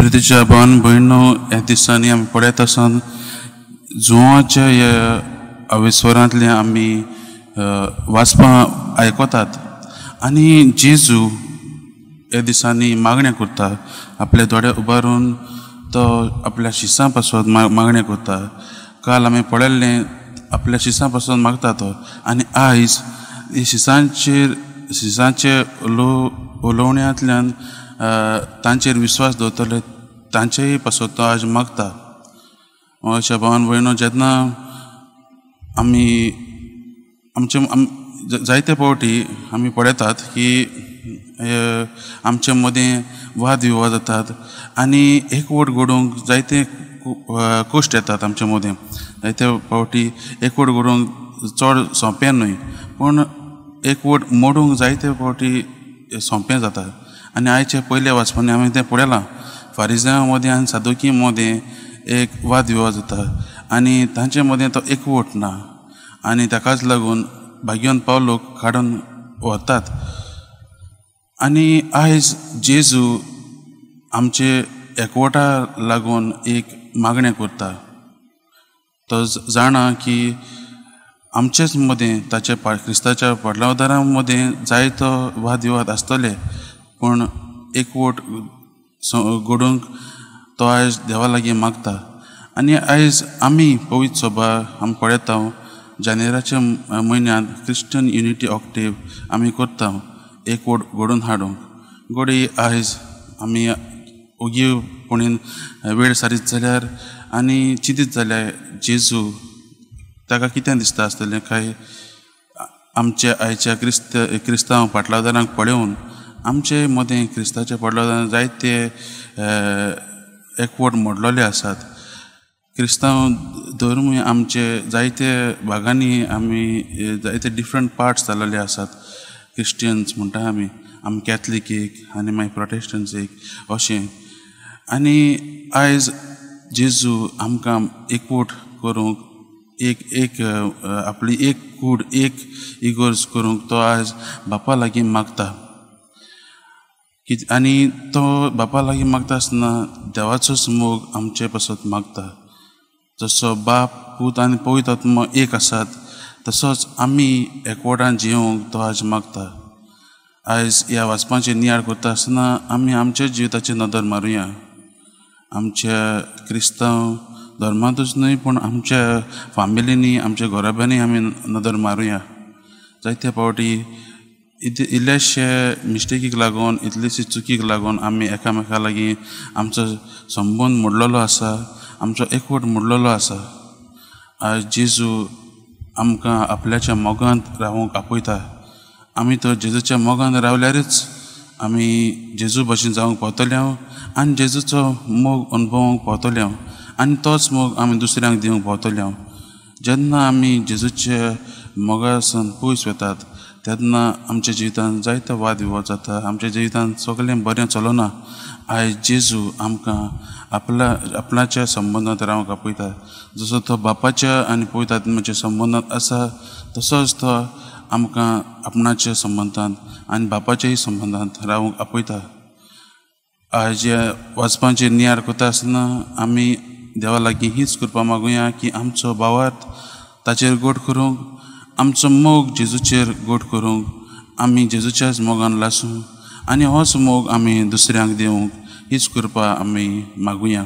प्रितीच्या भावान भयणो, ह्या दिसांनी आमी पळयत आसात जुवाच्या ह्या अविस्वरांतले आमी वाचपां आयकतात आनी जेजू ह्या दिसांनी मागण्या करता. आपले दोळे उबारून तो आपल्या शिसां पासत मागण्या करता. काल आमी पळयल्लें आपल्या शिसां पासून मागता तो आनी आयज शिसांचेर शिसांचे उलोवण्यांतल्यान तांचेर विस्वास दवरतले तांचेय पासत तो आज मागता. अशा भावान भयणो, जेन्ना आमी आमचे जायते फावटी आमी पळयतात की आमचे मदें वाद विवाद जातात आनी एकवट घडोवंक जायते कश्ट येतात. आमचे मदें जायते फावटी एकवट घडोवंक चड सोंपें न्हय, पूण एकवट मोडूंक जायते फावटी सोंपें जाता. आनी आयचे पयले वाचपांनी आमी तें पळयलां, फारिजां मदें आनी सादुकी मदें एक वाद विवाद जाता आनी तांचे मदें तो एकवट ना आनी ताकाच लागून भाग्यवंत पावलोक काडून व्हरतात. आनी आयज जेजू आमचे एकवटा लागून एक मागणें करता. तो जाणा की आमचेच मदें ताच्या क्रिस्ताच्या पाटलावदारां मदें जायतो वाद विवाद आसतले, पूण एकवट घडोवंक तो आयज देवा लागीं मागता. आनी आयज आमी पवित्र सभा आमी पळयता जानेराच्या म्हयन्यांत क्रिश्चन युनिटी ऑक्टेव आमी करता एकवट घडोवन हाडूंक. घडये आयज आमी ओगीपणीन वेळ सारीत जाल्यार आनी चिंतीत जाल्यार जेजू ताका कितें दिसता आसतलें काय आमच्या आयच्या क्रिस्तांव पाटलादारांक पळोवन आमचे मदें क्रिस्ताच्या पाटलादारांक जायते एकवट मोडलेले आसात. क्रिस्तांव धर्म आमचे जायते भागांनी आमी जायते डिफरंट पार्ट्स जाल्ले आसात. क्रिश्टियन्स म्हणटा आमी, आमी कॅथलीक एक आनी मागीर प्रोटेस्टंट्स एक अशें. आनी आयज जेजू आमकां एकवट करूंक एक एक आपली एक कूड एक इगर्ज करूंक तो आयज बापा लागीं मागता. आनी तो बापा लागीं मागता आसतना देवाचोच मोग आमचे पासत मागता. जसो बाप पूत आनी पवित्र आत्मो एक आसात तसोच आमी एकवटान जियोंक तो आज मागता. आयज ह्या वाचपाचेर नियाळ करता आसतना आमी आमच्या जिविताचेर नदर मारुया. आमच्या क्रिस्तांव धर्मांतूच न्हय पूण आमच्या फामिलींनी आमच्या घराब्यांनी आमी नदर मारुया. जायते फावटी इल्लेशे मिस्टेकीक लागून इतलीशी चुकीक लागून आमी एकामेका लागीं आमचो संबंद मोडलेलो आसा, आमचो एकवट मोडलेलो आसा. आयज जेजू आमकां आपल्याच्या मोगांत रावूंक आपयता. आमी तर जेजूच्या मोगान रावल्यारच आमी जेजू भशेन जावंक पावतले आनी जेजूचो मोग अणभवूंक पावतले आनी तोच मोग आमी दुसऱ्यांक दिवंक पावतले. जेन्ना आमी जेजूच्या मोगासान पयस वतात तेन्ना आमच्या जिवितांत जायतो वाद विवाद जाता, आमच्या जिवितांत सगळें बरें चलना. आयज जेजू आमकां आपल्याच्या संबंदांत रावंक आपयता. जसो तो बापाच्या आनी पवित्र आत्म्याच्या संबंदांत आसा तसोच तो आमकां आपणाच्या संबंदांत आनी बापाच्याय संबंदांत रावंक आपयता. आयज ह्या वाचपाचेर नियाळ करता आसतना आमी देवा लागीं हीच कृपा मागुया की आमचो भावार्थ ताचेर गोड करूंक, आमचो मोग जेजूचेर गोड करूंक, आमी जेजूच्याच मोगान लासूं आनी होच मोग आमी दुसऱ्यांक दिवंक हीच कृपा आमी मागुया.